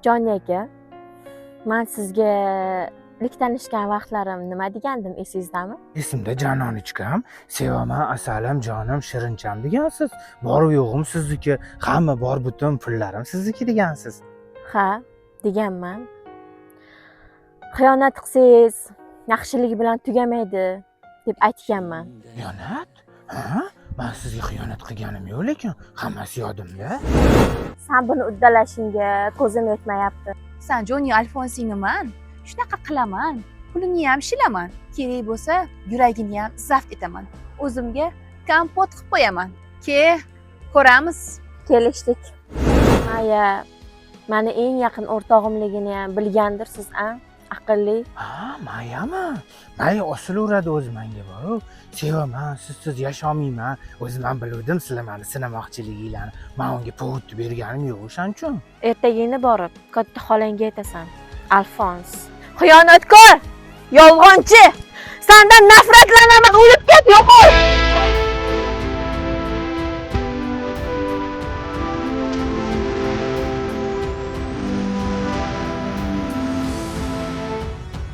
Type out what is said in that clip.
Joni aka, man sizga ilk tanishgan vaqtlarim nima degandim, esingizdami? Esimda, jononichkam, sevaman, asalim, jonim, shirincham degansiz. Bor yo'g'im sizniki, hamma bor butun pullarim sizniki degansiz. Ha, deganman. Xiyonat qilsangiz, yaxshiligi bilan tugamaydi deb aytganman. Xiyonat? Ha, man sizga xiyonat qilganim yo'q, lekin hammasi yodimda. San buni uddalashingga ko'zim yetmayapti. San Joni Alfonsingniman shunaqa qilaman, pulini ham shilaman, kerak bo'lsa yuragini ham zabt etaman, o'zimga kompot qilib qo'yaman. Ke, ko'ramiz. Kelishdik. Maya mani eng yaqin o'rtog'imligini ham bilgandirsiz, a? Aqlli. Ha, Mayami? Maya osilaveradi o'zi manga boru. Sevaman, sizsiz yasholmayman. O'zim ham biluvdim sizlar mani sinamoqchiliginglarni. Man unga повод berganim yo'q o'shaning uchun. Ertagingni borib katta xolangga aytasan. Alfons xiyonatkor, yolg'onchi, sandan nafratlanaman, o'lib ket, yo'qol.